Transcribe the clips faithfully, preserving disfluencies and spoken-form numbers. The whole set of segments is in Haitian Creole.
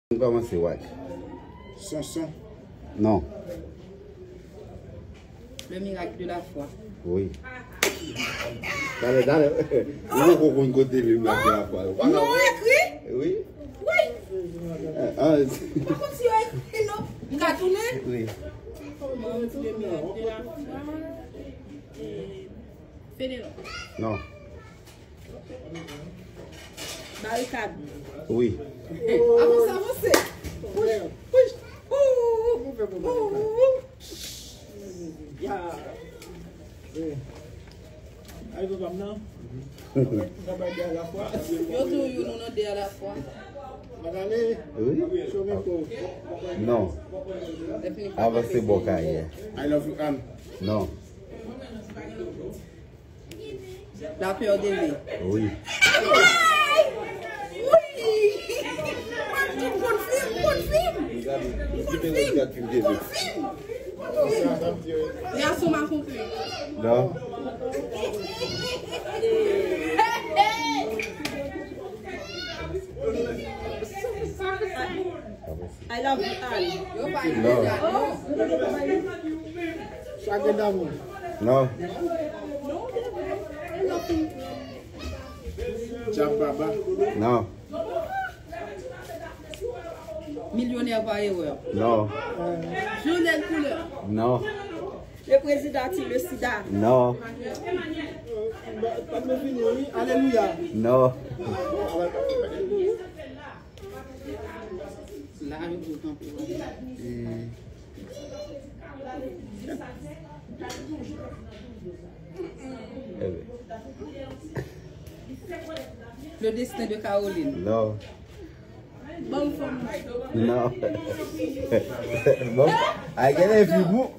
Nou kòmanse, watch. Sonson. Non. Le miracle de la foi. Wi. Talè, talè. Ou poko konn kote le miracle de la foi. Non, ekri. Wi. Wi. Ah, ah. M pa konn si yo ekri, non. M ka tounen? Wi. Bon, ti le miracle de la foi. Eh, Fénelon. Non. Barikad. Wi. Avanse, avanse. Pouch, pouch. Ou, ou, ou, ou. Ya. Ay, papa m nan. Yo di w youn, nou nan de a la fwa. Wi. Non. Avanse bò kay. I love you, Anne. Non. La peur de lui. Wi. Wi! M konn fim, m konn fim. M konn fim, m konn fim. Gason ma konprann. Non. I love you, Anne. Yo pa ide dat, non. Chagrin d'amour. Non. Djab Baba. Non. Millionnaire par erreur. Non. Journal couleur. Non. Le président a tué le sida. Non. Pa mwen vini, wi. Alelouya. Non. La, yo pou kanpe. Le destin de Caroline. Non. Bon, fanm. Non. Bon, I get a few more.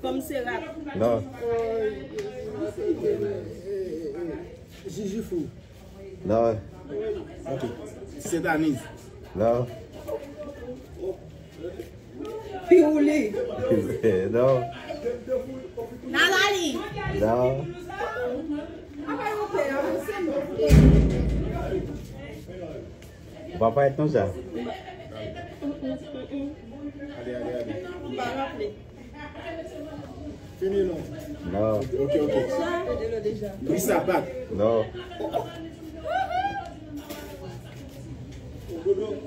Fanm se rap. Non. Jiji fou. Non. Ok. Sentaniz. Non. Piwouli. Non. Nathalie. Non. Ou pa parèt konsa. Ale, ale, ale. Fini non. Non. Ok, ok. Louis Sapat. Non.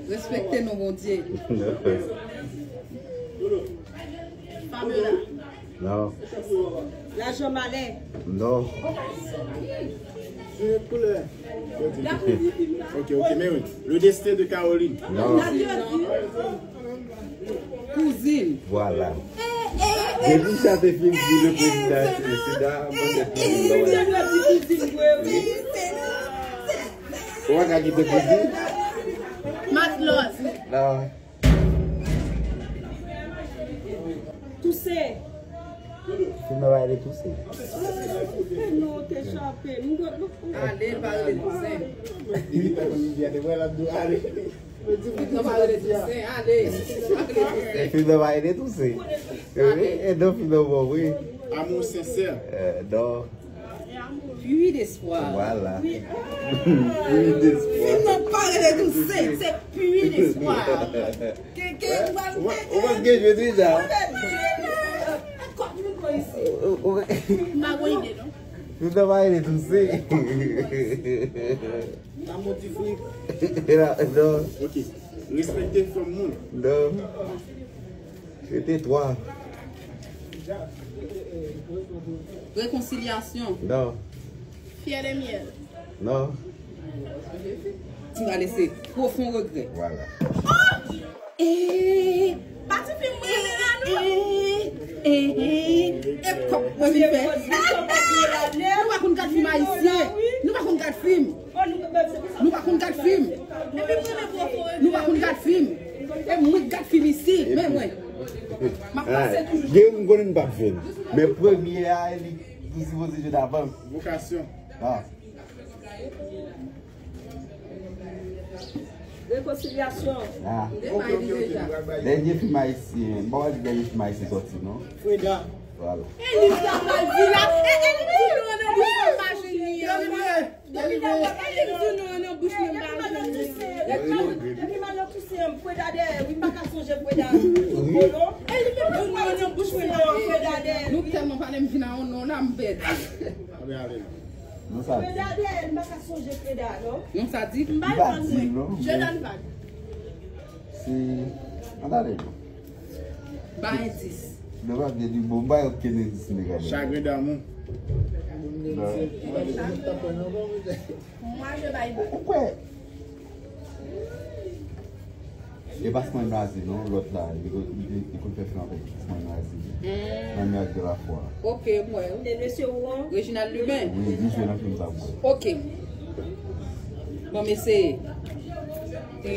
Respekte non, Bondye. Pamela. Non. Lajan malen. Non. Koulè. Ok, ok, men wi. Le destin de Caroline. Non. Kouzin. Vwala. Depi sa te fin di le prezidan sida, mwen te fin di. Ou pa ka kite kouzin? Matlos. Non. Touse. Fim nan pa rele Touse. Non, te chape. Nou dwe... Ale, l pa rele Touse. Fim nan pa rele Touse, ale. Fim nan pa rele Touse. Ale. E non, fim nan bon, wi. Amour sincère. Eh, non. Puits d'espoir. Vwala. Puits d'espoir. Fim nan pa rele Touse, se Puits d'espoir. Ke, ke, ou pa, ou pa gen jwe deja. M pa gon ide, non. Fim nan pa rele Touse. Amour du fric. Non. Ok. Respekte fanm moun. Non. Rete twa. Rekonsilyasyon. Non. Fièl e myèl. Non. Ti va lese pwofon regrè. Vwala. Ee, pa ti fi m rele la, non. Ee, ee, ee. E kòk mwen vin fè. Nou pa konn gad fim ayisyen. Nou pa konn gad fim. Nou pa konn gad fim. Nou pa konn gad fim. E mwen k gad fim isi, men mwen. M ap pase toujou. Gen yon m konnen m p ap jwenn. Men premye a, li, li sipoze jwenn avan. Vokasyon. Ah. Rekonsilyasyon. Ah. Ok, ok, ok. Dènye fim ayisyen. M pa wè dènye fim ayisyen sòti, non. Freda. Vwala. E li sa pral di la. E, e li di non nan bouch mwen pa jwenn li an. Depi lè w ap pale, di non nan bouch mwen pa jwenn li an. Depi mal nan tousè an, Freda dèyè, wi, m pa ka sonje Freda. Kolo. E li menm tou nan yon bouch Freda, Freda dèyè. Nou tèlman pale m vin a yon non la m pèdi. Non sa di. Freda dèyè, m pa ka sonje Freda, non. Non sa di. M bay vag mwen. Je donne vague. Se. An ale non. Ba endis. Non pa vle di bon bay okenn endis negatif. Chagrin damou. Moi, je baille beaucoup. Ou kwè? E pa Sman Brazil non, lòt la, li konn fè flanbe Sman Brazil. Nan Miracle de la Foi. Ok, mwen. E mesye ou an? Reginald Lubin. Wi, li jwe nan fim sa mwen. Ok. Bon, mesye. E,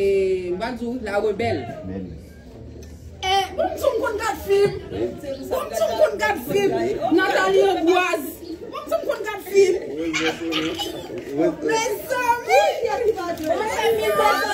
m va di w, La Rebelle. Men. Eh, bon, m di w m konn gad fim. Bon, m di w m konn gad fim. Nathalie Amboise. Bon, m di w m konn gad fim. Mezanmi. Mezanmi.